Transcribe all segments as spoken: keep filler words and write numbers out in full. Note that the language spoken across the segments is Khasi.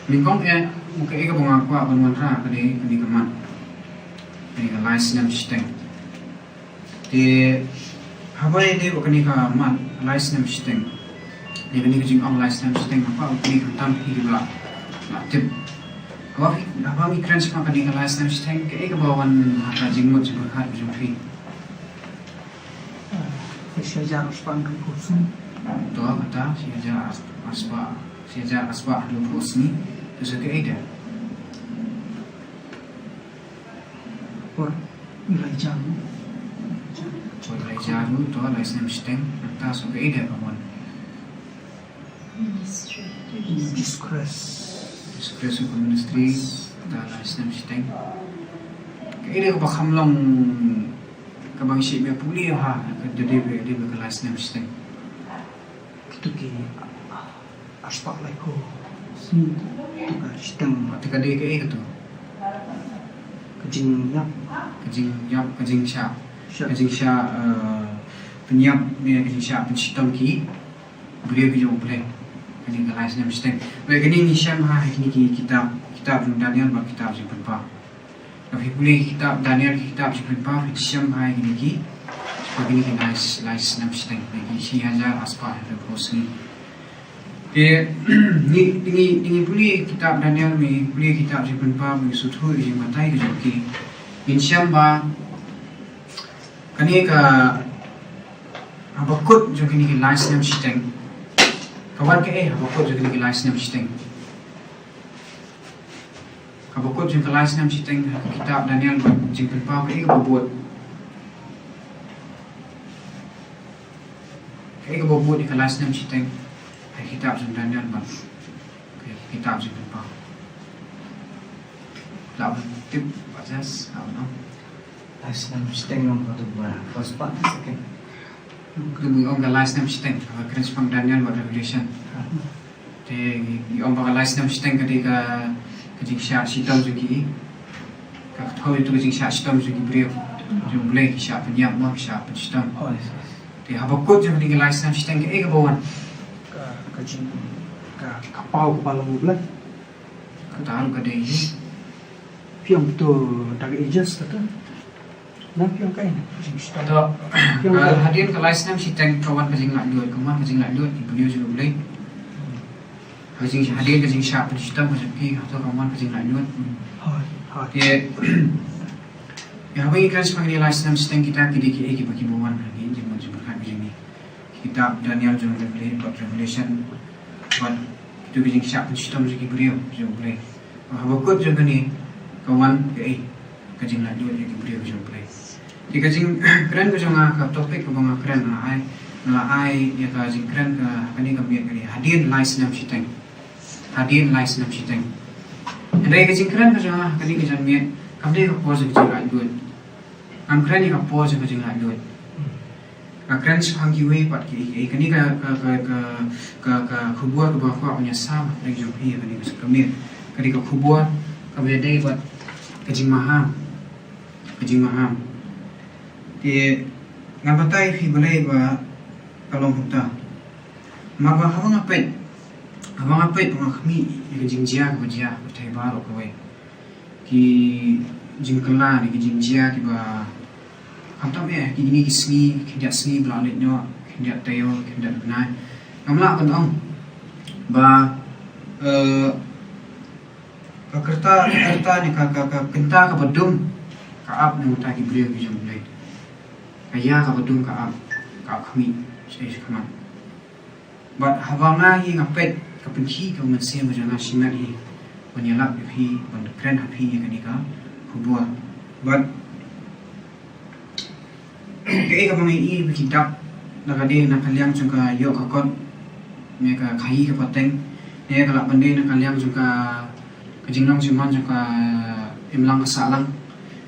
Nyngkong eh, u ka, eh, kaba nga kwah ban wanrah ka dei kane ka mat, kane ka lai snem shiteng. Te haba ïadei bad kane ka mat lai snem shiteng, ïa kane ka jingong lai snem shiteng, nga kwah ba kane khamtam phi kiba la, la tip. Haba phi, haba ngi kren shaphang kane ka lai snem shiteng, kaei kaba wan ha ka jingmut jingpyrkhat ka jong phi? Ah, shi hajar arspah hynriewphew sngi. To, kata, shi hajar ars-, arspah, shi hajar arspah hynriewphew sngi. To, sa kaei de? Por Elijah ruh. Por Elijah ruh, to, lai snem shiteng. Nangta sa kaei de ka mon? Ministry. Jesus Christ. Jesus Christ Superministry, kata lai snem shiteng. Kaei de kaba kham long kaba ngi shim ïa pule ha ka dei, dei, dei ka lai snem shiteng? Kito ki, ah, arspah laiphew sngi, kito ka shiteng. Kata ka dei kaei kato? Ka jingïap. Ka jingïap, ka jingshah. Shah. Ka jingshah, eh, pynïap ne ka jingshah pynshitom ki briew ki jong U Blei. Kane ka lai snem shiteng. Bad kane ngi shem ha kine ki kitab, kitab jong Daniel bad kitab Jingpynpaw. Lada phi pule kitab Daniel, kitab Jingpynpaw, phin shem ha kine ki, ha kine ki lai, lai snem shiteng, kine ki shi hajar arspah hynriewphew sngi. Te ngi, ngi, ngi pule kitab Daniel, ngi pule kitab Jingpynpaw, ngi sngewthuh ïa ka jingbatai ka jong ki, ngin shem ba kane ka, ha bakut jong kine ki lai snem shiteng, ka wan kaei ha bakut jong kine ki lai snem shiteng? Ha bakut jong ka lai snem shiteng, ha ka kitab Daniel bad Jingpynpaw, kaei kaba bud? Kaei kaba bud ïa ka lai snem shiteng ha ka kitab jong Daniel bad ka kitab Jingpynpaw? Lah ban tip, Bah Jas, lah ban ong. Lai snem shiteng long kato ba first part, second. Kato ba ong ka lai snem shiteng, ka kren shaphang Daniel bad Revelation. Te ngi ong ba ka lai snem shiteng ka dei ka, ka jingshah shitom jong ki, ka kynthei, ïa kato ka jingshah shitom jong ki briew jong U Blei, ki shah pynïap, mo, ki shah pynshitom. Oh, yes, yes. Te ha bakut jong kane ka lai snem shiteng kaei kaba wan? Ka, ka jing, ka, ka paw kaba long U Blei. Kata ruh ka dei hi. Phi ong to Dark Ages kata. Na phi ong kaei na? Jingshitom. To, phi ong ka, kaei? Hadien ka lai snem shiteng ka wan ka jinglaitluid, ka wan ka jinglaitluid ki briew jong U Blei. Ka jing, hadien ka jingshah pynshitom ka jong ki, hato ka wan ka jinglaitluid? Hooid, hooid. Te, ïa, haba ngi kren shaphang kine lai snem shiteng, kita ki dei kiei kiba, kiba wan ha ki jingmut jingpyrkhat ka jong ngi? Kitab Daniel jong Revela-, bad Revelation, bad kito ki jingshah pynshitom jong ki briew jong U Blei. Ha bakut jong kane ka wan kaei? Ka jinglaitluid ïa ki briew jong U Blei. Te ka jingkren ka jong nga, ka topic kaba nga kren, nga la ai, nga la ai ïa ka jingkren ka, kane ka miet ka dei hadien lai snem shiteng. Hadien lai snem shiteng. Hynrei ka jingkren ka jong nga ha kane ka janmiet kam dei ka por jong ka jinglaitluid. Ngam kren ïa ka por jong ka jinglaitluid. Nga kren shaphang kiwei pat ki, ki, kane ka, ka, ka, ka, ka, ka khubor kaba kwah ban ïasam ha pdeng jong phi ha kane ka janmiet. Ka dei ka khubor kaba ïadei bad ka jingmaham. Ka jingmaham. Te ngan batai phi balei ba ka long kumta. Namar ba haba nga peit, haba nga peit, ba nga khmih ïa ka jingjia kaba jia ha pyrthei baroh kawei. Ki jingkylla ne ki jingjia kiba, khamtam eh, kine ki sngi, khyndiat sngi ba la leit noh, khyndiat taïew, khyndiat bnai. Ngam lah ban ong ba, eh, ka kyrta, ka kyrta ne ka, ka, ka kynta kaba dum ka ap na ka bynta ki briew ki jong U Blei. Ka ïa kaba dum ka ap, ka ap khmih shaei shakhmat. Bad haba nga hi nga peit, ka pynkhih ka mynsiem ka jong nga shimet hi ban ïalap ïa phi, ban kren ha phi ïa kane ka khubor. Bad kaei kaba nga ïohi ba ki dak, la ka dei na ka liang jong ka ïoh ka kot, ne ka khaïi ka pateng, ne ka lah ban dei na ka liang jong ka, ka jinglong jingman jong ka imlang ka sahlang,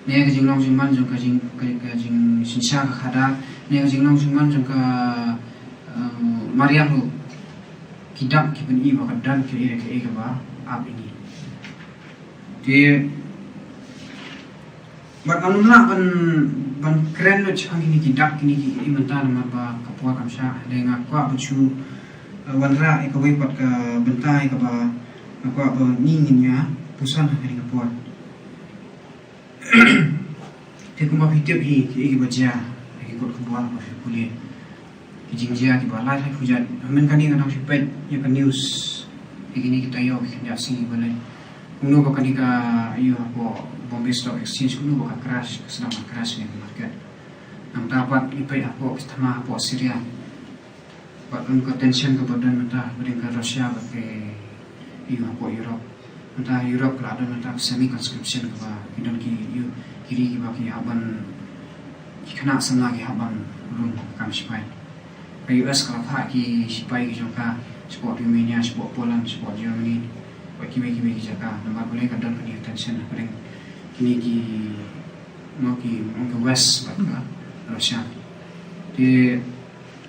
ne ka jinglong jingman jong ka jing, ka, ka jingsynshar ka khadar, ne ka jinglong jingman jong ka, eh, mariang ruh. Ki dak ki pyni ba ka don kaei kaei kaba ap ïa ngi. Te bad ngam lah ban, ban kren lut shaphang kine ki dak kine kiei mynta namar ba ka por kam shah. Hynrei nga kwah ban shu, eh, wanrah ïa kawei pat ka bynta ïa kaba Nga kwah ba ngi ngin ïa puson ha kane ka por. Te kumba phi tip hi, kiei kiba jia ha ki kot khubor ba phi pule, ki jingjia kiba lai lai phew jait. Hynmen kane nga dang shu peit ïa ka news ha kine ki taïew ki khyndai sngi kiba leit, kumno ba kane ka, ïa, hapoh Bombay Stock Exchange, kumno ba ka crash, ka sdang ka crash ne ka market. Nangta pat ngi peit hapoh ki thma hapoh Syria, bad ka tension kaba don mynta hapdeng ka Russia bad ka E U hapoh Europe. Mynta Europe ka la don mynta ka semi conscription, kaba ki don ki, ïa, ki ri kiba ki hap ban, ki khynnah samla ki hap ban rung kam shipai. Ka U S ka la phah ki shipai ki jong ka shapoh Romania, shapoh Poland, shapoh Germany, bad kiwei kiwei ki jaka. Namar balei? Ka don kane ka tension hapdeng kine ki, no, ki, ki West bad ka Russia. Te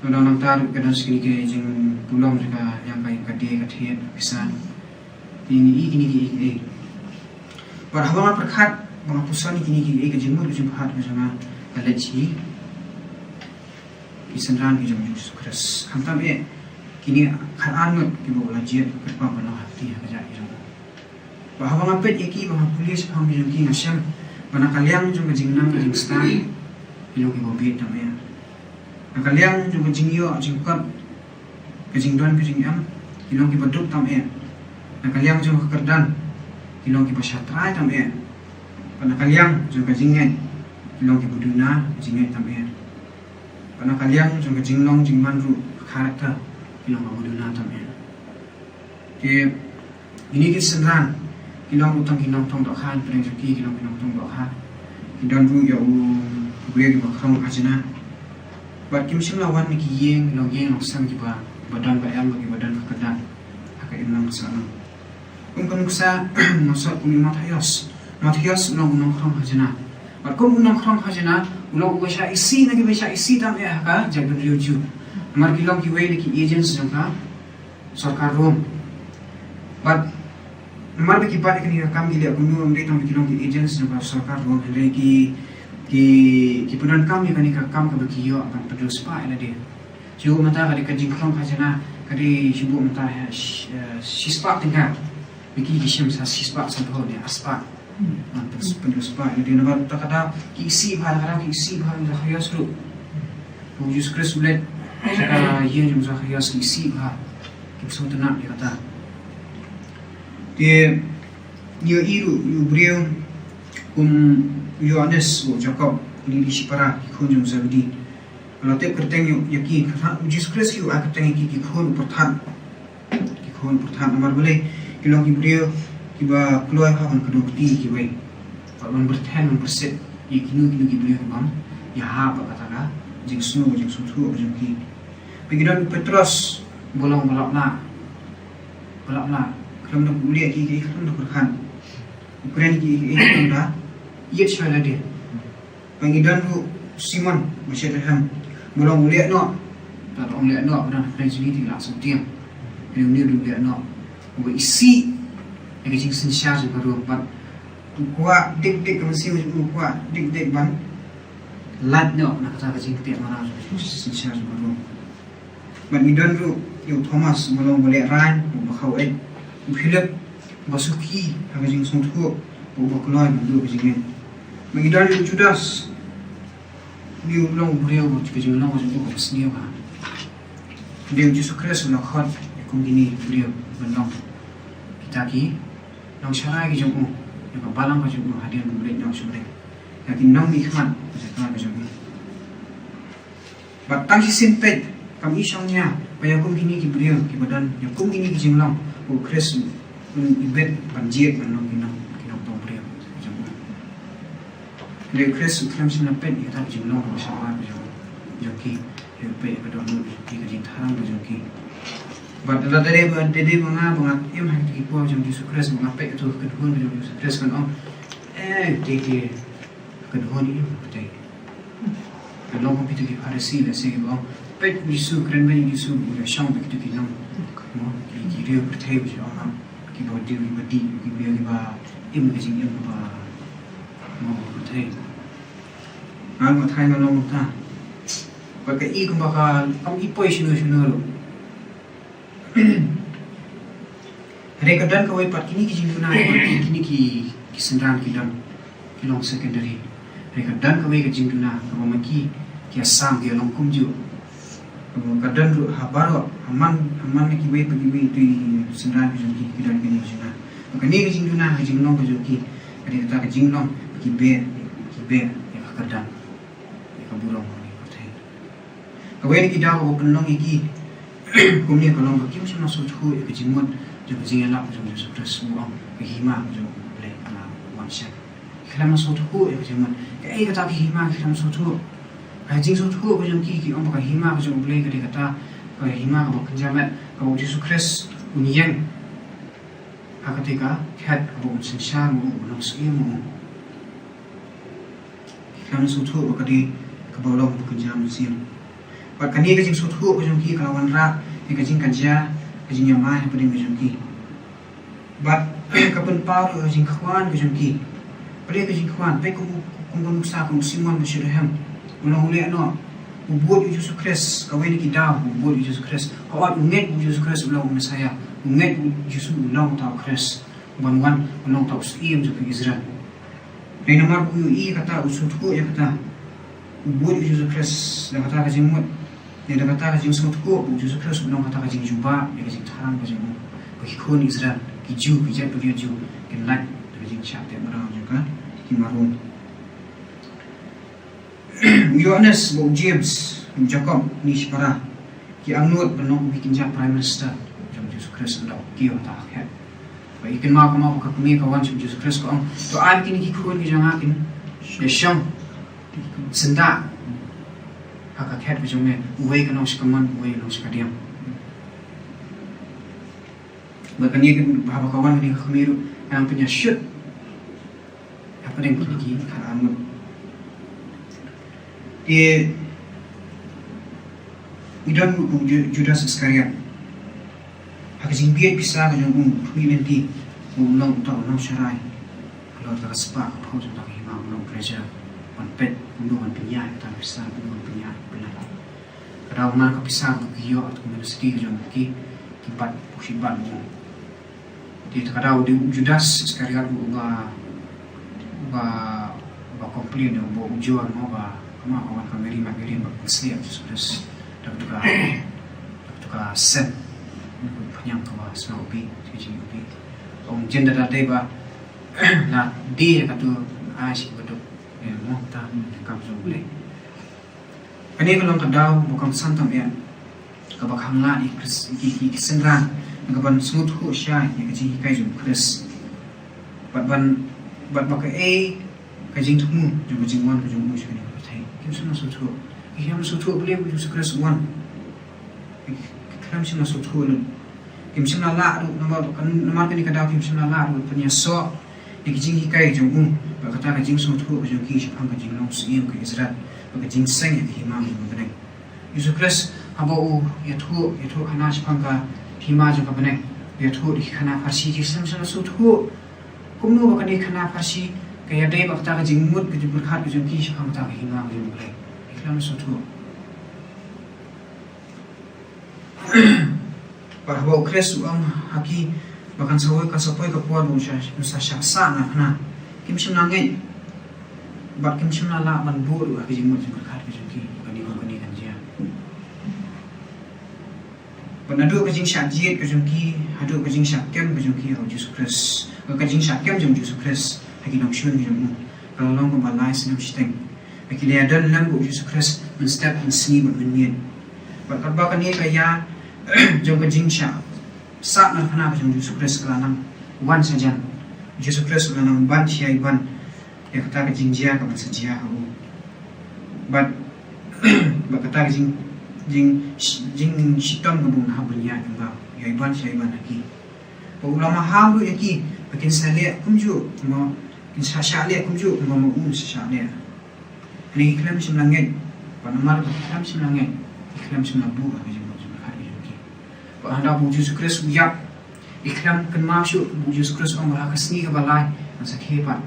nangta ruh ka don sa kine ki jingpulom jong ka, ïa, ka, ka die ka thied ka pisa. Te ngi i kine kiei kiei. Bad haba nga pyrkhat, ba nga puson ïa kine kiei kiei, ka jingmut ka jingpyrkhat ka jong nga ka leit sha ki synran ki jong u Jisu Khrist. Khamtam eh kine khatar ngut kiba u la jied, kyrpang ban long ha kti ha kjat ki jong u. Bad haba nga peit ïa ki, ba nga pule shaphang ki jong ki, nga shem ba na ka liang jong ka jingnang ka jingstad, ki long kiba bieit tam eh. Na ka liang jong ka jingïoh jingkot, ka jingdon ka jingem, ki long kiba duk tam eh. Na ka liang jong ka kyrdan, ki long kiba shatrai tam eh. Bad na ka liang jong ka jingngeit, ki long kiba duna ka jingngeit tam eh. Bad na ka liang jong ka jinglong jingman ruh, ka character, ki long kaba duna tam eh. Te kine ki synran ki long ruh tang ki nongtong dohkha, hapdeng jong ki ki long ki nongtong dohkha. Ki don ruh ïa u briew kiba khrong khajna. Bad kim shym la wan na ki ïing, long ïing long sem kiba, kiba don ba em, kiba don ba kyrdan ha ka imlang ka sahlang. Kum ka nuksa nongshad kum u Mathaios. Mathaios u long u nongkhrong khajna. Bad kum u nongkhrong khajna, u long uba shah isih na kiba shah isih tam eh ha ka jaitbynriew Jiw. Namar ki long kiwei na ki agents jong ka sorkar Rom. Bad namar ba ki bat ïa kane ka kam, ki leh kumno, ym dei tang ba ki long ki agents jong ka sorkar Rom, hynrei ki, ki, ki pyndonkam ïa kane ka kam kaba ki ïoh ban pyndonkam ïa lade. Shu mynta ka dei ka jingkhrong khajna, ka dei shu mynta, eh, shi, eh, shispah tyngka. Ba ki, ki shim sa shispah, sanphew ne arspah. Ban pyn, pyndonkam ïa lade, namar kata ka daw ki isih bha, kata ka daw ki isih bha ïa u Sakhaïos ruh. U Jisu Khrist u leit sha ka ïing jong u Sakhaïos, ki isih bha. Kim sngewtynnat ïa kata. Te ngi ïohi ruh ïa u briew kum u Ïoannis bad u Jakob, kine ki shipara, ki khun jong u Zebedi. Ba la tep kyrteng ïa ki, kata u Jisu Khrist u ai kyrteng ïa ki, ki khun u pyrthat. Ki khun u pyrthat namar balei? Ki long ki briew kiba kloi ha ban kdew kti ïa kiwei, bad ban pyrthen, ban pyrsit ïa kino kino ki briew ki bym ïahap bad kata ka jingsngew, jingsngewthuh ka jong ki. Bad ngi don u Petros, ba long ba lap lah, ba lap lah, khlem da pule ïa kiei kiei, khlem da pyrkhat. U kren ïa kiei kiei, khlem da ïeit sha lade. Bad ngi don ruh u Simon ba shet rhem, ba long u lehnoh. Lada ong lehnoh, ba dang ha pdeng jong ngi te ngi la sngewthuh. Hynrei une u lehnoh, uba isih ïa ka jingsynshar jong ka Rom, bad u kwah dik dik, ka mynsiem jong u kwah dik dik ban lait noh na kata ka jingpynmareh jong ka jingsynshar jong ka Rom. Bad ngi don ruh ïa u Thomas, uba long uba lehraiñ, uba khaw-eit, u Philip, uba suki ha ka jingsngewthuh, uba kloi ban duh ka jingngeit. Bad ngi don ruh u Judas, une u long u briew uba ka jinglong ka jong u kaba sniew bha. Hynrei u Jisu Khrist u la khot ïa kum kine ki briew ban long kita ki nongsharai ki jong u, ïa ka balang ka jong u, hadien ba u leit noh sha bneng, ïa ki nongmihkhmat ka jaka ka jong u. Bad tang shisien peit, kam i shong nia ba ïa kum kine ki briew kiba don ïa kum kine ki jinglong, u Khrist un ibit ban jied ban long ki nong, ki nongtong briew jong u. Hynrei u Khrist u khlem shym la peit ïa kata ka jinglong kaba sharwa ka jong, jong ki. Hynrei u peit ïa ka dohnud jong ki, ka jingthrang ka jong ki. Bad lada dei ba, dei ba nga, ba nga im ha kata ki por jong u Jisu Khrist, ba nga peit ïa ka kynhun ka jong u Jisu Khrist, kan ong, eh, te te Ka dei hi, ka dei. Ka long kum kita ki Pharisi lehse kiba ong, peit u Jisu, kren bha ïa u Jisu, u ïashong bad kita ki nong, mo, ki, ki riew pyrthei, ba shu ong, kiba dei, kiba dih, ki briew kiba im ka jingim kaba, mo, pyrthei. Nga, nga tharai nga long kumta. Bad ka i kumba ka, kam i poi shano shano ruh. Hynrei ka don kawei pat kine ki jingduna, kine ki, ki synran ki don, ki long secondary. Hynrei ka don kawei ka jingduna kaba ma ki, ki ïasam, ki ïa long kumjuh. Ka don ruh ha baroh, ha man, ha man kiwei pa kiwei ki synran ki jong ki, ki don kine ki jingduna. Bad kane ka jingduna, ka jinglong ka jong ki, ka dei kata ka jinglong ba ki beh, ki beh ïa ka kyrdan, ïa ka burom, ïa ka pyrthei. Kawei na ki daw kaba pynlong ïa ki kumne ka long ba kim shym la sngewthuh ïa ka jingmut jong ka jingïalap jong U Jisu Khrist, u ong ka hima ka jong U Blei ka la wan sha. Ki khlem sngewthuh ïa ka jingmut. Kaei kata ka hima ki khlem sngewthuh? Ka jingsngewthuh ka jong ki, ki ong ba ka hima ka jong U Blei ka dei kata ka hima kaba kynja met, kaba U Jisu Khrist un ïeng ha katei ka khet, kaba un synshar ma u, un long syiem ma u. Ki khlem sngewthuh ba ka dei kaba long ba kynja mynsiem. Bad kane ka jingsngewthuh ka jong ki ka la wanrah ïa ka jingkynja, ka jingïamai hapdeng ka jong ki. Bad ka pynpaw ruh ka jingkhwan ka jong ki. Balei ka jingkhwan? Peit kum, kum ka nuksa, kum u Simon ba shu rhem. U long u leh noh. U bud ïa U Jisu Khrist, kawei na ki daw u bud ïa U Jisu Khrist. Ka ot u ngeit ba U Jisu Khrist u long u Messaïah. U ngeit ba U Jisu u long uta u Khrist uban wan, u long uta u Syiem jong ka Israel. Dei namar ba u ïohi kata, u sngewthuh ïa kata. U bud ïa U Jisu Khrist da kata ka jingmut, ne da kata ka jingsngewthuh ba U Jisu Khrist u long kata ka jingjubab ïa ka jingthrang ka jong u, ba ki khun Israel, ki Jiw, ki jaitbynriew Jiw, kin lait da ka jingshah teh mraw jong ka hima Rom. U Ïoannis bad u James, u Jakob, une shipara, ki angnud ban long kum ki kynja Prime Minister jong U Jisu Khrist, ynda u kiew ha kata ka khet. Ba ki kynmaw, kynmaw ba ka kmie ka wan sha U Jisu Khrist, ka ong, to ai ba kine ki khun ki jong nga kin ïa shong syndah ha ka khet ka jong me, uwei kan long sha kamon, uwei kan long sha kadiang. Bad kane ka, haba ka wan kane ka kmie ruh, ka nang pynïashut hapdeng kine ki khatar ngut. Te i don u Ju-, Judas Iskariot. Ha ka jingbieit pisa ka jong u, u khmih lynti, u long uta u nongsharai halor kata ka spah ka phew jong kata ka hima, u long treasurer, ban peit kumno ban pynïaid kata ka pisa, kumno ban pynïaid, pynïaid. Ka daw man ka pisa ba ki ïoh ha ka university ka jong ki, ki bat, ki bat mo. Te ka daw u dei u Judas Iskariot uba, uba, uba complain, uba ujor mo ba, kumno ka wan ka Mary Magdalene ban pynsliah ïa u Jisu Khrist da katu ka, da katu ka sen, pynïang kaba sniew bha, ka jingïohi. Ong jin da dei ba la die katu, ai shi baduk, eh, mo ta, kam jong U Blei. Kane ka long ka daw ba kongsan tam eh kaba khang lad ïa ki, ki, ki synran, na ka ban sngewthuh shai ïa ka jinghikai jong U Khrist. Bad ban, bad ba kaei ka jingthmu jong ka jingwan ka jong u sha kane ka pyrthei. Kim shym la sngewthuh. Kim shym la sngewthuh balei U Jisu Khrist u wan. Kim shym la sngewthuh lut. Kim shym la lah ruh, namar, namar kane ka daw kim shym la lah ruh pynïasoh ïa ka jinghikai jong u, bad kata ka jingsngewthuh ka jong ki shaphang ka jinglong syiem ka Israel, bad ka jingseng ïa ka hima jong ka bneng. U Jisu Khrist haba u ïathuh, ïathuh khana shaphang ka hima jong ka bneng, u ïathuh da ki khynnah Pharisi, ki khlem sngewthuh kumno ba kane ka khynnah Pharisi ka ïadei bad kata ka jingmut ka jingpyrkhat ka jong ki shaphang kata ka hima ka jong U Blei. Ki khlem sngewthuh. Bad haba U Khrist u ong ha ki ba kan sa poi, kan sa poi ka por ba un sa, un sa shah sahnarphna, kim shym la ngeit. Bad kim shym la lah ban buh ruh ha ka jingmut jingpyrkhat ka jong ki ba kane, ba kane kan jia. Bad naduh ka jingshah jied ka jong ki haduh ka jingshah kem ka jong ki ha U Jisu Khrist, ka jingshah kem jong U Jisu Khrist ha ki nongshun ki jong u, ka la long kumba lai snem shiteng. Ba ki la ïadon lem bad U Jisu Khrist mynstep, mynsngi bad mynmiet. Bad katba kane ka ïa jong ka jingshah sahnarphna ka jong U Jisu Khrist ka la nang wan shajan, U Jisu Khrist u la nang ban shai ban ïa kata ka jingjia kaban sa jia ha u. Bad, bad kata ka jing, jing, jingshitom kaba un hap ban ïaid, u la ïai ban shai ban ha ki. Bad u la maham ruh ïa ki ba kin sa leh kumjuh kumba, kin sa shah leh kumjuh kumba ma u u sa shah leh. Hynrei ki khlem shym la ngeit. Bad namar ba ki khlem shym la ngeit, ki khlem shym la buh ha ka jingmut jingpyrkhat ka jong ki. Bad haba U Jisu Khrist u ïap, ki khlem kynmaw shuh ba U Jisu Khrist u ong ba ha ka sngi kaba lai ngan sa khie pat.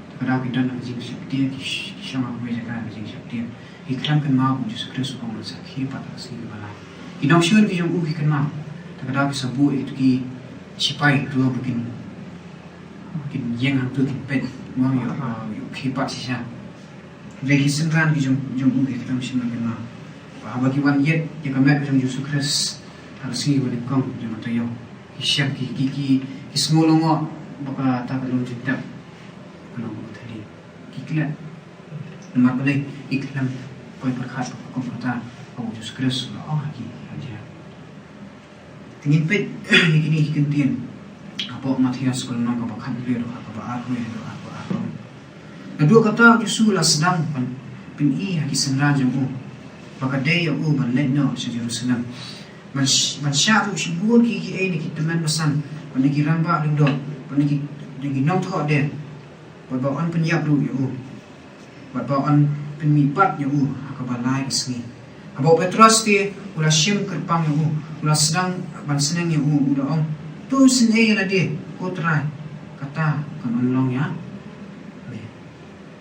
Te ka daw ki don ha ka jingsheptieng, ki sh-, ki shong ha kawei jaka ha ka jingsheptieng. Ki khlem kynmaw ba U Jisu Khrist u ong ngan sa khie pat ha ka sngi kaba lai. Ki nongshun ki jong u ki kynmaw. Te ka daw ki sa buh ïa kito ki sipai ruh ba kin, kin ïeng hangto kin peit, mo, ïoh, ïoh khie pat shisha. Hynrei ki synran ki jong, jong u ki khlem shym la kynmaw. Haba ki wan ïeit ïa ka met ka jong u Jisu Khrist ha ka sngi ba nyngkong jong ka taïew, ki shem, ki, ki, ki, ki sngew lyngngoh ba kata ka lum jingtep ka long kaba thylli. Ki klet. Namar balei? Ki khlem poi pyrkhat kum kata kaba u Jisu Khrist u la ong ha ki. Te ngin peit ïa kine ki kyntien hapoh Mathaios ka lynnong kaba khathynriew, dkhot kaba arphew haduh kaba arphew. Naduh kata u Jisu u la sdang ban pyni ha ki synran jong u ba ka dei ïa u ban leit noh sha Jerusalem, ban sh-, ban shah ruh shibun ki, kiei na ki tymmen basan, bad na ki rangbah lyngdoh, bad na ki, na ki nongthoh dien, bad ba yn pynïap ruh ïa u, bad ba yn pynmihpat ïa u ha kaba lai ka sngi. Haba u Petros te u la shim kyrpang ïa u, u la sdang ban sneng ïa u, u da ong, "To isynei ïa lade, ko Trai, kata kan ym long ïa me."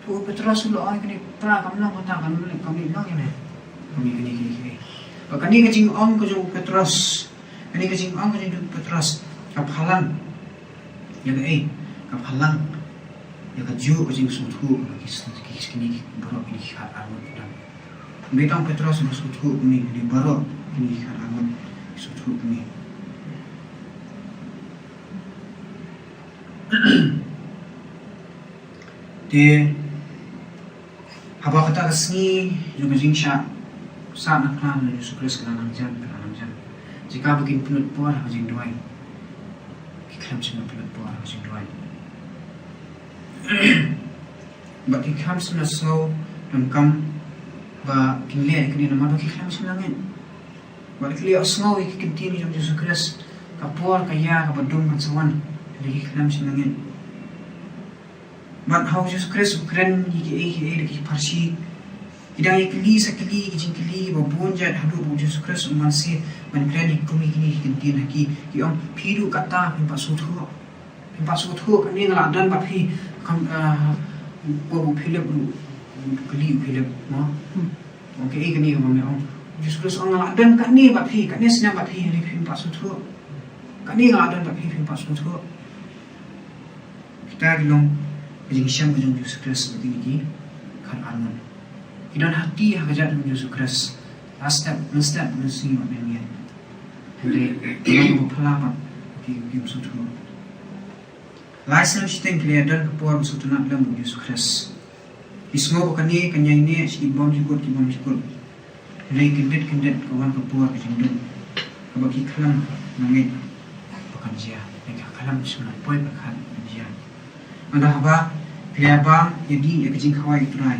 To u Petros u la ong ïa kane, "Trai, kam long kata, kan ym long, kam long ïa me." Kam ïa kane, kane, kane. Ba kane ka jingong ka jong u Petros, kane ka jingong ka jong u Petros ka phalang ïa kaei? Ka phalang ïa kajuh ka jingsngewthuh ki, ki, ki, kine ki baroh kine ki khatar ngut. Ym dei tang Petros ba sngewthuh kine, kine baroh kine ki khatar ngut ki sngewthuh kine. Te haba kata ka sngi jong ka jingshah sah nakhlad jong u Jisu Khrist ka la nang jan, ka la nang jan. Jaka ba kin pynlut por ha ka jingduwai, ki khlem shym pynlut por ha ka jingduwai. Bad ki khlem shym sngew donkam ba kin leh ïa kine namar ba ki khlem shym ngeit. Bad ki leh sngew ïa ki kyntien jong u Jisu Khrist, ka por ka ïa kaba dum kan sa wan, hynrei ki khlem shym ngeit. Bad haba u Jisu Khrist u kren ïa kiei kiei da ki Pharisi, ki dang ïa kylli sa kylli ki jingkylli ba bun jait haduh ba u Jisu Khrist u man seh ban kren ïa kum kine ki kyntien ha ki, ki ong, "Phi ruh kata phim pat sngewthuh. Phim pat sngewthuh, kane nga la don bad phi." Kam, ah, u Philip ruh u kylli u Philip, mo. Ong, "Kaei kane kaba me ong?" U Jisu Khrist ong, "Nga la don kane bad phi, kane snem bad phi, hynrei phim pat sngewthuh. Kane nga la don bad phi, phim pat sngewthuh." Kita ki long ka jingshem ka jong u Jisu Khrist bad kine ki khatar ngut. Ki don hati ha ka jait jong u Jisu Khrist. La step, mynstep, mynsngi bad mynmiet. Hynrei ka long kaba phylla pat ki, kim sngewthuh. Lai snem shiteng ki la ïadon ka por ba sngewtynnat lem bad u Jisu Khrist. Ki sngew ba kane kan ïaineh sha ki bymjukut, ki bymjukut. Hynrei kyndit kyndit ka wan ka por ka jingdum kaba ki khlem ngeit ba kan jia, ne ki khlem shym la poi pyrkhat kan jia. Ynda haba ki la ïabam ïadih ïa ka jingkhawai u Trai.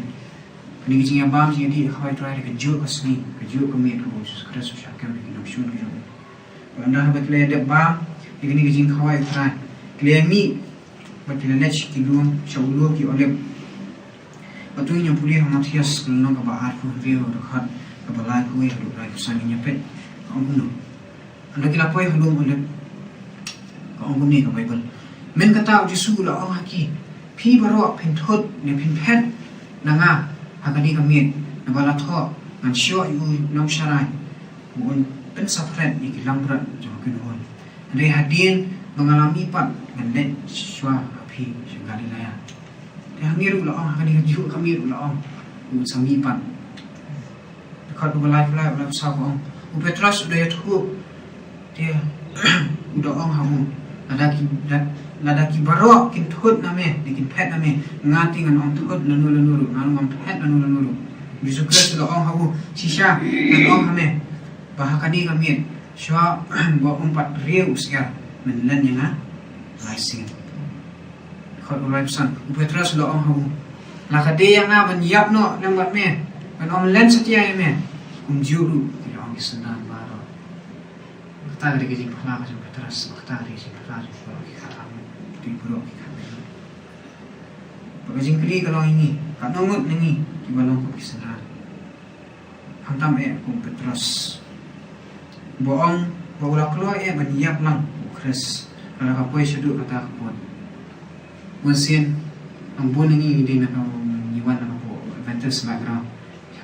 Kane ka jingïabam jingïadih ïa ka khawai u Trai da kajuh ka sngi, kajuh ka miet kaba u Jisu Khrist u shah kem ïa ki nongshun ki jong u. Bad ynda haba ki la ïadep bam ïa kane ka jingkhawai u Trai, ki la ïamih bad ki la leit sha ki lum, sha u lum ki Olib. Bad to ngin ïa pule ha Mathaios ka lynnong kaba arphew hynriew, dkhot kaba laiphew wei haduh laiphew san, ngin ïa peit ka ong kumno. Ynda ki la poi ha lum Olib, ka ong kumne ka Baibl, "Mynta kata u Jisu u la ong ha ki, 'Phi baroh phin thut ne phin phet na nga ha kane ka miet, naba la thoh, ngan shoh ïa u nongsharai ba un pynsaphriang ïa ki langbrot jong ka kynhun. Hynrei hadien ba nga la mihpat, ngan leit shuwa ha phi sha Galilea.'" Te hangne ruh u la ong, ha kane kajuh ka miet u la ong un sa mihpat. Dkhot kaba laiphew lai, u la sa ka ong, u Petros u da ïathuh, te u da ong ha u, "Lada ki, lada, lada ki baroh kin thut na me ne kin phet na me, nga te ngan ym thut lano lano ruh, nga ruh ngam phet lano lano ruh." U Jisu Khrist u da ong ha u, "Shisha ngan ong ha me ba ha kane ka miet, shuwa ba um pat riew u syiar, men len ïa nga lai sien." Dkhot kaba laiphew san, u Petros u da ong ha u, "La ka dei ïa nga ban ïap noh lem bad me, ban ym len satia ïa me, kumjuh ruh," ki la ong ki synran baroh. Kata ka dei ka jingphla ka jong u Petros, kata ka dei ka jingphla jong baroh ki khatar ngut, baroh ki khatar ngut. Bad ka jingkylli ka long ïa ngi, katno ngut na ngi kiba long kum ki synran? Khamtam eh kum u Petros, ba ong ba u la kloi eh ban ïap lang u Khrist lada ka poi shaduh kata ka pud. Bun sien, nang bun na ngi ngi dei na ka, ngi wan na ka Adventist background,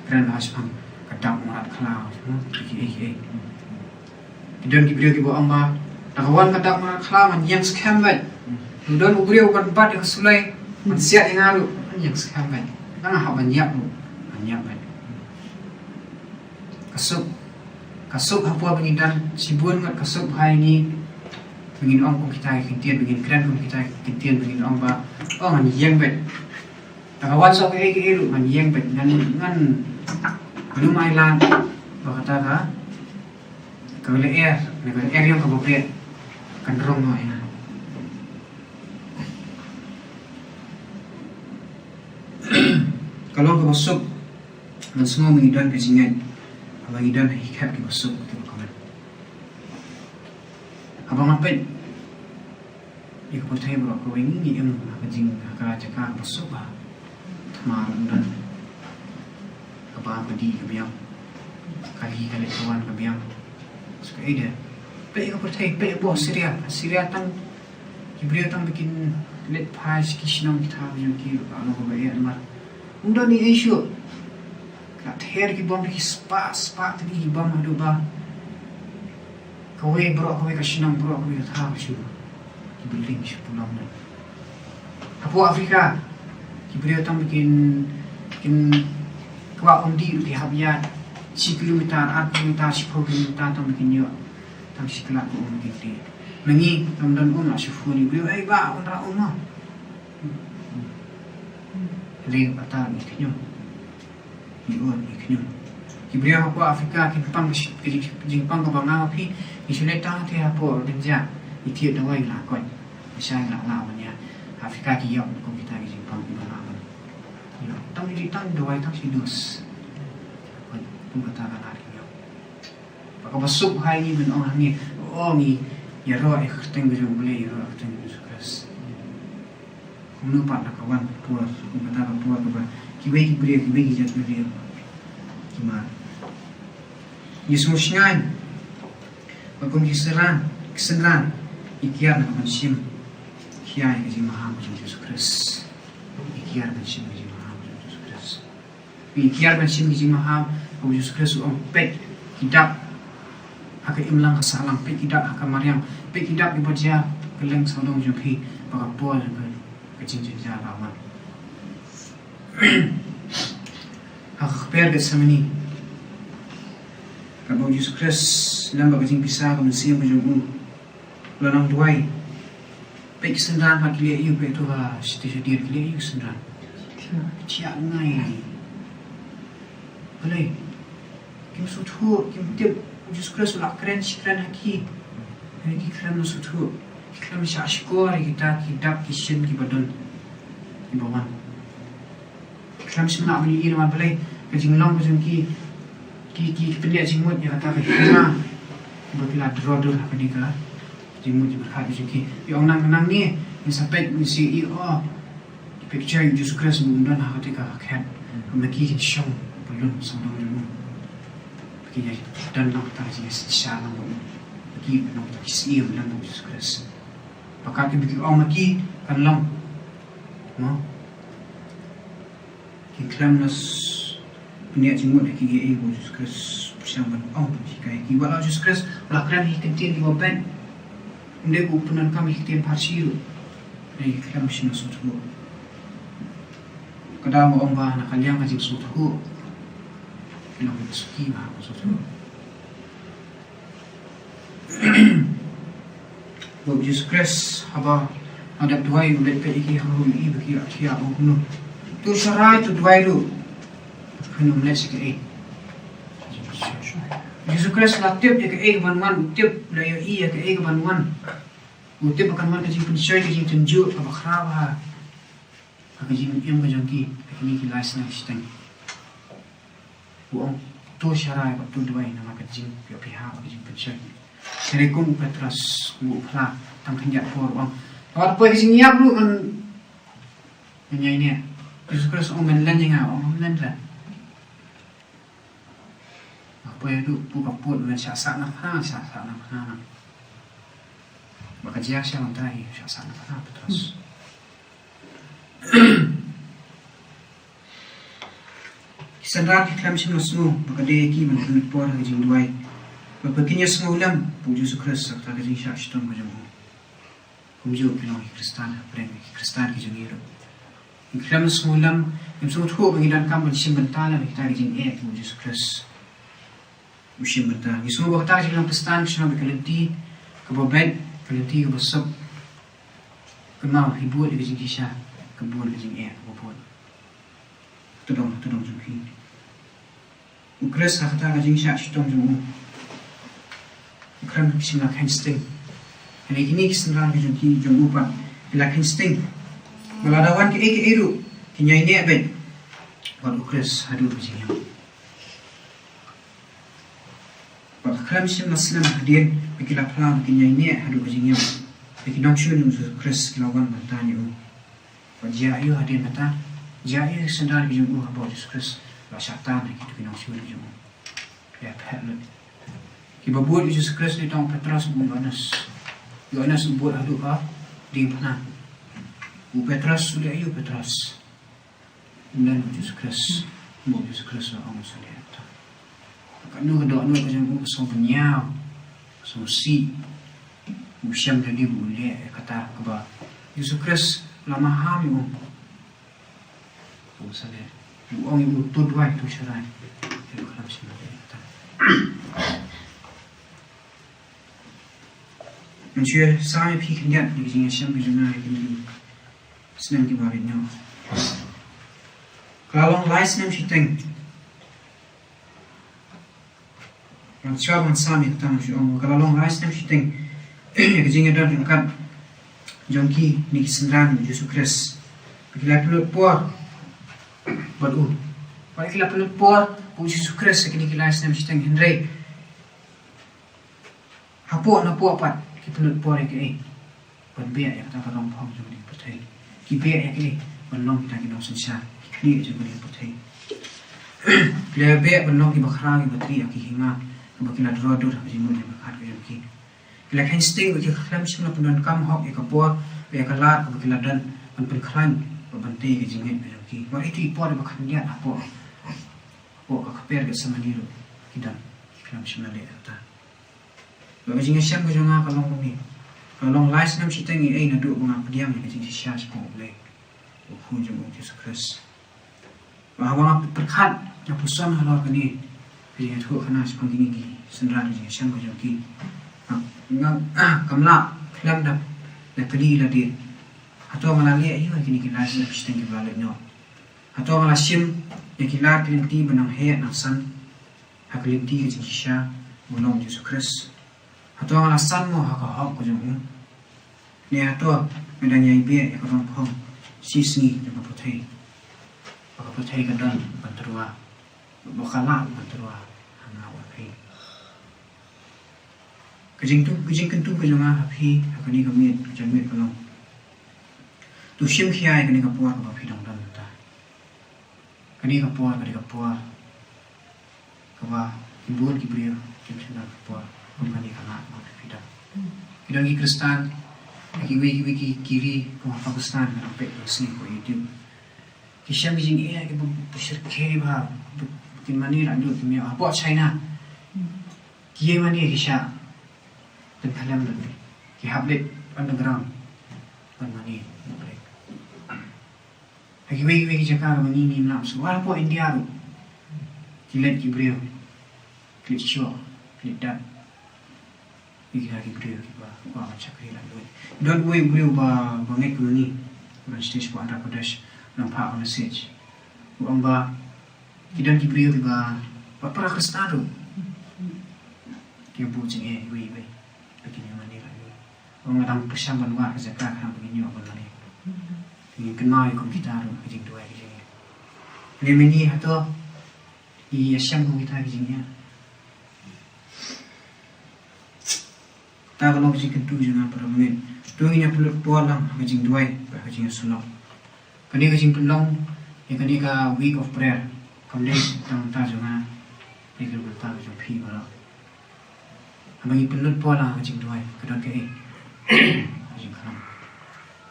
kren ba ha shaphang ka dak mrad khlaw, kiei kiei. Ki don ki briew kiba ong ba Da ka wan ka dak markhla ngan ïeng skhem bad. Don u briew ban bat ka sulai, ngan siat ïa nga ruh, ngan ïeng skhem bad. Nga hap ban ïap ruh, ngan ïap bad. Ka suk, ka suk hapoh ba ngi don shibun ngut ka suk ha ngi. Ba ngin ong kum kita ki ktien, ba ngin kren kum kita ki ktien, ba ngin ong ba, oh, ngan ïeng bad. Da ka wan shuh kaei kaei ruh ngan ïeng bad, ngan, ngan, ngan ym ailad ba kata ka, ka lyer, na ka lyer ïong kaba bret kan rung noh ïa nga. Ka long kaba suk ban sngew ba ngi don ka jingngeit, haba ngi don ha ki khep kiba suk kiba kmen. Haba nga peit ïa ka pyrthei baroh kawei, ngi im ha ka jing, ha ka jaka kaba suk bha. Thma ruh ym don. Ka bam ka dih ka biang. Ka hi ka leit ka wan ka biang. Suk ei de. Peit ïa ka pyrthei, peit ïa ka bor Syria. Syria tang ki briew tang ba kin leit phai sha ki shnong ki thaw jong ki ruh ka long kaba eh namar ym don ei ei shuh. Ka ther ki bom, ki spah spah tylli ki bom haduh ba kawei baroh kawei ka shnong, baroh kawei ka thaw shu, ki building shu pynlong noh. Hapoh Africa ki briew tang ba kin, kin kwah ong dih ruh ki hap ïaid shi kilometer, ar kilometer, shiphew kilometer tang ba kin ïoh tang shi tlak ka um kin dih. Ma ngi ym don um, la shu phone ïa u briew, ei bah, wanrah um mo. Ring patar ngi khñium. Ngi un ngi khñium. Ki briew hapoh Africa ki pang ka shi-, ka jing-, jingpang kaba nga ma phi, ngi shu leit tang te hapoh Rohingya, ngi thied dawai la koit. Ngi shai la la ban ïa. Africa ki ïap kum kita ki jingpang kiba la ban. Ïa, tang ki tang dawai tang shi dos. Kum kata ka la ki ïap. Ba kaba suk ha ngi ban ong ha ngi, oh, ngi ïaroh ïa ka kyrteng ka jong U Blei, ïaroh ïa ka kyrteng ka jong U Jisu Khrist. Kumno pat da ka wan ka por, kum kata ka por kaba kiwei ki briew, kiwei ki jait briew ki mad. Ngi sngewsih ba kum ki synran, ki synran, ngi kiar na ka ban shim khia ïa ka jingmaham ka jong U Jisu Khrist. Ngi kiar ban shim ka jingmaham ka jong U Jisu Khrist. Ngi kiar ban shim ki jingmaham, U Jisu Khrist u ong, peit ki dak ha ka imlang ka sahlang, peit ki dak ha ka mariang, peit ki dak kiba jia kylleng sawdong jong phi, ba ka por jong ka jingjynjar la wan. Ha ka kper Gethsemane, kaba U Jisu Khrist lem bad ka jingpisa ka mynsiem ka jong u, u la nang duwai. Peit ki synran pat ki leh aïu, peit to ha shatei shatei ki leh aïu ki synran. Thiah ngai. Balei? Kim sngewthuh, kim tip. U Jisu Khrist u la kren shi kren ha ki. Hynrei ki khlem sngewthuh. Ki khlem shah shkor ïa kita ki dak ki shin kiba don, kiba wan. Khlem shym lah ban ïohi namar balei, ka jinglong ka jong ki, ki, ki, ki pynïaid jingmut ïa kata ka hima ba ki la draw dur ha kane ka jingmut jingpyrkhat ka jong ki. Ïa, ong nang, nangne ngin sa peit, ngin sa ïohi, oh, ki picture U Jisu Khrist ba un don ha kata ka khet. Ba ki kin shong ba lun sawdong jong u. Ba ki ïa don lang kata ka jingshisha lang ba u. Ba ki don kata ki siem lang ba U Jisu Khrist. Ba ka ki, ba ki ong ma ki kan long. Mo? Ki khlem na s-, pynïaid jingmut ha ki, ïa u Jisu Khrist pyrshang ban ong pynhikai ki. Wat la u Jisu Khrist u la kren ha ki ktien kiba beit, ym dei u pyndonkam ha ki ktien pharshi ruh. Hynrei ki khlem shym sngewthuh. Ka daw nga ong ba na ka liang ka jingsngewthuh, ki long kiba suki ba ha ka sngewthuh. Ba u Jisu Khrist haba u dep duwai u leit peit ïa ki ha ka rum, ïohi ba ki ïa, ki ïa ong kumno. To sharai, to duwai ruh. Phin ym leh shi kaei. U Jisu Khrist la tip ïa kaei kaban wan, u tip, la ïohi ïa kaei kaban wan. U tip ba kan wan ka jingpynshoi, ka jingtynjuh kaba khraw ha, ha ka jingim ka jong ki ha kine ki lai snem shiteng. U ong, to sharai bad to duwai namar ka jingpynïaid bad ka jingpynshoi. Hynrei kum u Petros, kum u phla, tang khyndiat por u ong, wat poi ka jingïap ruh ngan, ngan ïaineh. U Jisu Khrist u ong, men len ïa nga, u ong, men len. Nga poi haduh pud ka pud, men shah sah na phna, shah sah na phna na. Ba ka jia sha mynta hi, shah sah na phna Petros. Ki synran ki khlem shym la sngew ba ka dei ïa ki ban pynpor ha ka jingduwai. Ba phi kin ïa sngewlem ïa u Jisu Khrist ha kata ka jingshah shitom ka jong u. Kumjuh ki long ki Khristan, ha pyrshah ki Khristan ki jong ngi ruh. Ngi khlem sngewlem, ngim sngewthuh ba ngi donkam ban shim bynta lem ïa kita ki jingeh ïa u Jisu Khrist. U shim bynta. Ngi sngew ba kata ka jinglong Khristan ka shu long ka lynti kaba beit, ka lynti kaba suk. Kynmaw, phi bud ïa ka jingshisha, ka bud ka jingeh kaba bud. Tdong, tdong jong phi. U Khrist ha kata ka jingshah shitom jong u, u khlem shym la kheiñ sting. Hynrei kine ki synran ki jong ki jong u pat ki la kheiñ sting. Ba lada wan kaei kaei ruh kin ïai neh beit bad u Khrist haduh ka jingïap. Bad khlem shym la snem hadien ba ki la phla ba kin ïai neh haduh ka jingïap. Ba ki nongshun u Jisu Khrist ki la wan ban tan ïa u. Bad jia ïa u hadien kata, jia ïa u synran ki jong u haba u Jisu Khrist la shah tan ha kito ki nongshun ki jong u. Ïa phet lut. Kiba bud ïa u Jisu Khrist dei tang u Petros bad u Ïoannis. U Ïoannis u bud haduh ha diengphna. U Petros u leh ïa u Petros. Ym don u Jisu Khrist, u Jisu Khrist u ong u sa leh kata. Katno ka dohnud ka jong u ka sngewbha ñiaw, ka sngewsih. U shem da dei ba u leh ïa kata kaba u Jisu Khrist u la maham ïa u. U sa leh, u ong ïa u to duwai to sharai. Ïa u khlem shym la leh ïa kata. Ngan shu ïa sam ïa phi khyndiat ïa ka jingïashem ka jong nga ïa kine ki snem kiba rit noh. Ka la long lai snem shiteng. Ngan shu ïa sam ïa kata, ngan shu ong, ka la long lai snem shiteng ïa ka jingïadon ryngkat jong kine ki synran u Jisu Khrist. Ba ki la pynlut por bad u. Ba ki la pynlut por bad u Jisu Khrist ïa kine ki lai snem shiteng, hynrei hapoh napoh pat ki pynlut por ïa kaei? Ban beh ïa kata ka rong phong jong ka pyrthei. Ki beh ïa kaei? Ban long kita ki nongsynshar, ki khlieh jong ka pyrthei. Ki la beh ban long kiba khraw, kiba trieh ïa ki hima, kiba ki la dro dur ha ka jingmut jingpyrkhat ka jong ki. Ki la kheiñ sting ba ki khlem shym la pyndonkam hok ïa ka por bad ïa ka lad kaba ki la don ban pynkhlaiñ bad ban tei ka jingngeit ka jong ki. Wat ïa itu i por iba khyndiat hapoh, hapoh ka kper Gethsemane ruh ki don, ki khlem shym la leh kata. Bad ka jingïashem ka jong nga ka long kumne. Ka long lai snem shiteng ïa ei naduh ba nga pdiang ïa ka jingshisha shaphang U Blei, U Khun jong u Jisu Khrist. Bad haba nga pyrkhat, nga pyrshang halor kane ka jingïathuhkhana shaphang kine ki synran, ka jingïashem ka jong ki, nga, nga, kam lah khlem da, da kylli lade. Hato nga la leh aïu ha kine ki lai snem shiteng kiba la leit noh? Hato nga la shim ïa ki lad ki lynti ba nang heh nang san ha ka lynti ka jingshisha ba u long u Jisu Khrist? Hato nga la san mo ha ka hok ka jong u? Ne hato nga dang ïai beh ïa ka rong phong shisngi jong ka pyrthei, ba ka pyrthei ka don ban tyrwa, ba ka lah ban tyrwa ha nga bad phi? Ka jingkyntu, ka jingkyntu ka jong nga ha phi ha kane ka miet, ka jong miet ka long, to shim khia ïa kane ka por kaba phi dang don mynta. Kane ka por, kane ka por kaba ki bun ki briew kim shym don ka por kum kane ka lad ba phi don. Ki don ki Khristan ha kiwei kiwei ki, ki ri kum ha Pakistan, nga dang peit ka sngi ha YouTube. Ki shem ki jingeh kiba shyrkhei bha, ki mane la lut ki miaw. Hapoh China ki ïa mane ki shah pynkhlem, ki hap leit underground ban mane. Ha kiwei kiwei ki jaka kaba ngi ngim lah sngewbha, hapoh India ruh ki leit ki briew, ki leit shoh, ki leit dat. Ki, ki briew kiba kwah ban shakri la duh. Don uwei u briew ba, ba ngeit kum ngi, ba stage shapoh Andhra Pradesh, u nang phah ka message. U ong ba ki don ki briew kiba, ba para Khristan ruh, ki bud jingeh iwei iwei ba kin ïa mane la duh. U ong, nga dang pyrshang ban wad ka jaka khnang ba ngin ïoh ban mane. Ngin kynmaw ïa kum kita ruh ka jingduwai ka jong ngi. Lei mynne hato ngi ïashem kum kita ki jingeh? Kata ka long ka jingkyntu jong nga, para bangeit. To ngin ïa pynlut por lang ha ka jingduwai bad ha ka jingïasyllok. Kane ka jingpynlong ïa kane ka week of prayer kam dei tang ka bynta jong nga, dei ka bynta ka jong phi baroh. Haba ngi pynlut por lang ha ka jingduwai, ka don kaei? Ka jingkhlaiñ.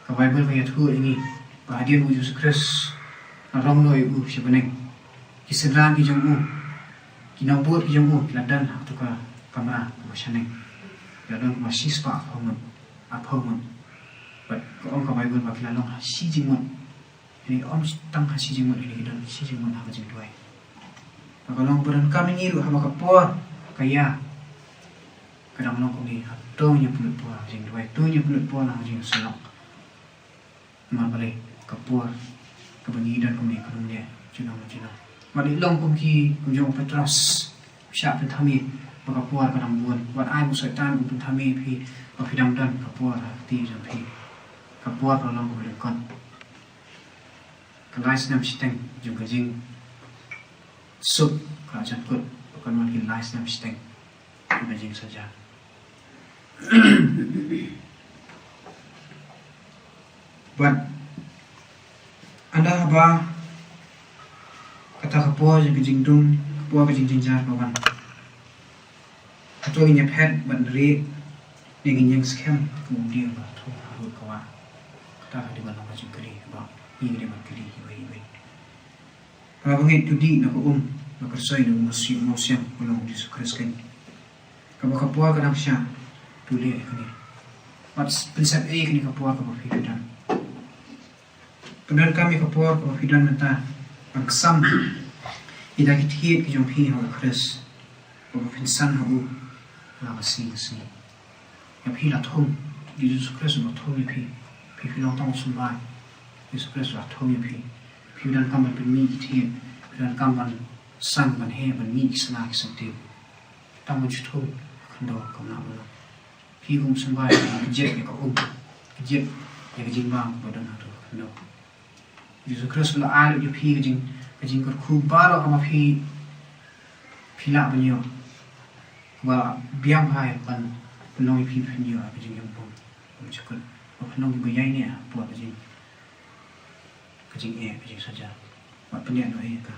Ka Baibl ka ïathuh ïa ngi ba hadien u Jisu Khrist la rong noh ïa u sha bneng, ki synran ki jong u, ki nongbud ki jong u, ki la don ha kato ka kamra kaba shaneng. Ki la don kumba shispah arphew ngut, arphew ngut. Bad ka ong ka Baibl ba ki la long ha shi jingmut. Ïa kine ki ong tang ha shi jingmut, ïa kine ki don shi jingmut ha ka jingduwai. Bad ka long ba donkam ïa ngi ruh haba ka por ka ïa, ka dang long kumne, ha to ngin ïa pynlut por ha ka jingduwai, to ngin ïa pynlut por ha ka jingsyllok. Namar balei? Ka por kaba ngi don kumne ka long ne junom junom. Wat ïa long kum ki, kum jong u Petros, shah pynthame ba ka por ka dang bun. Wat ai ba u Soitan un pynthame ïa phi ba phi dang don ka por ha kti jong phi. Ka por ka long kaba lyngkot. Ka lai snem shiteng jong ka jingsuk ka la jan kut, ba kan wan ki lai snem shiteng jong ka jingsaja. Bad ynda haba kata ka por jong ka jingdum, ka por ka jingjynjar ka wan, hato ngin ïa phet bad rieh ne ngin ïeng skhem kum u dieng ba thung harud ka wah? Kata ka dei ban long ka jingkylli ba ngi dei ban kylli iwei iwei. Haba ngeit, to dih na ka um, na ka rysoi, na u Mawsiang, Mawsiang, u long u Jisu Khrist keiñ. Kaba ka por ka dang shah, to leh ïa kane. Bad pynsep ei ïa kane ka por kaba phi don. Pyndonkam ïa ka por kaba phi don mynta ban ksam ïa kita ki thied ki jong phi ha u Khrist, kaba phin san ha u la ka sngi ka sngi. Ïa phi la thung, Jisu Khrist u la thung ïa phi. Phi, phi long tang u symbai, Jisu Khrist u la thung ïa phi. Phi donkam ban pynmih ki thied, phi donkam ban san, ban heh, ban mih ki sla ki syntiew. Tang ban shu thung ha khyndew, kam lah ban long. Phi kum u symbai, kjep ïa ka um, kjep ïa ka jingbam kaba don hato ha khyndew. Jisu Khrist u la ai lut ïa phi ka jing, ka jingkyrkhu baroh kaba phi, phi lah ban ïoh. Kaba biang bha ïa ban pynlong ïa phi ba phin ïoh ka jingïombym, bym jukut, ba phin long kiba ïaineh hapoh ka jing, ka jingeh, ka jingsaja. Bad pynïaid noh ïa ka.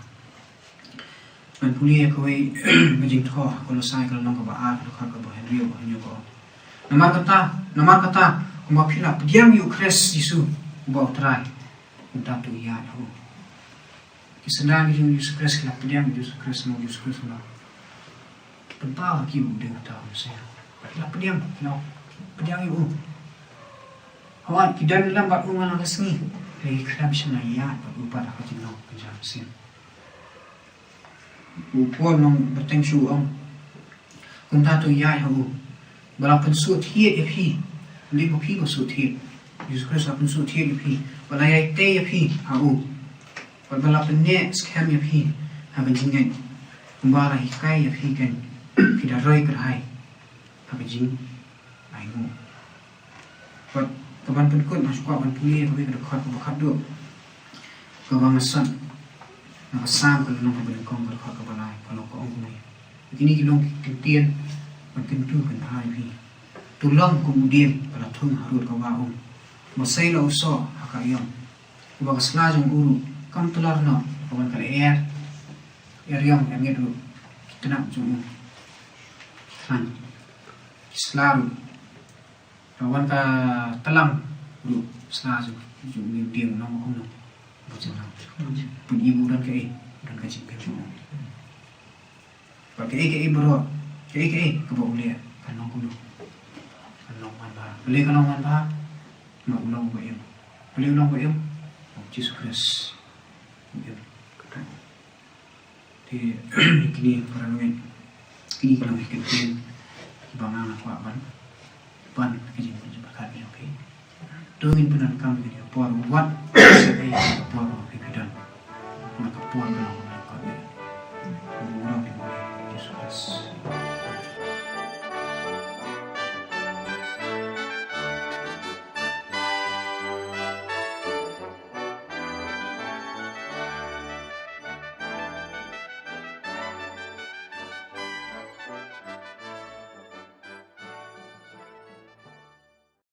Ngan pule ïa kawei ka jingthoh ha Kolosai ka lynnong kaba ar, ka dkhot kaba hynriew, hynñiew, ka ong: Namar kata, namar kata, kumba phi la pdiang ïa u Khrist Jisu uba u Trai, kumta to ïaid ha u. Ki synran ki jong u Jisu Khrist ki la pdiang ïa u Jisu Khrist, namar u Jisu Khrist u la pynpaw ha ki ba u dei uta u Messiah. Ki la pdiang, ki la pdiang ïa u. Hooid, ki don lem bad u man la ka sngi, hynrei ki khlem shym la ïaid bad u pat ha ka jinglong kynja mynsiem. U Paul nongbteng shuh u ong: Kumta to ïaid ha u, ba la pynsuhthied ïa phi. Ym dei ma phi ba suhthied, Jisu Khrist la pynsuhthied ïa phi, ba la ïai tei ïa phi ha u, bad ba la pynneh skhem ïa phi ha ka jingngeit, kumba la hikai ïa phi keiñ, phi da roi kyrhai ha ka jingainguh. Bad kaban pynkut, nga sngewkwah ban pule ïa kawei ka dkhot kaba khatduh kaba nga sot na ka Salm ka lynnong kaba nyngkong, ka dkhot kaba lai, ka long, ka ong kumne: Kine ki long ki kyntien ban kyntu kynphai ïa phi. To long kum u dieng ba la thung harud ka wah um, uba sei la u soh ha ka aïom, uba ka sla jong u ruh kam tlor noh, ka wan ka lyer, er ïong er ngit ruh ki tnat jong u ki khlaiñ, ki sla ruh, ka wan ka tlang ruh, sla jong, jong u dieng, nong kumno. Ba jin nong. Pun i bu don kaei, don ka jingpynim. Ba kaei kaei baroh, kaei kaei kaba u leh, kan long kumno. Kan long man bha. Balei kan long man bha? Namar u long uba im. Balei u long uba im? Namar u Jisu Khrist u im. Te kine para bangeit, kine ki long ki kyntien kiba nga nga kwah ban, ban ka jingpynkhat ka jong phi. To ngin pyndonkam ïa kine ki por, wat ka por ba phi, phi don. Namar ka por ka long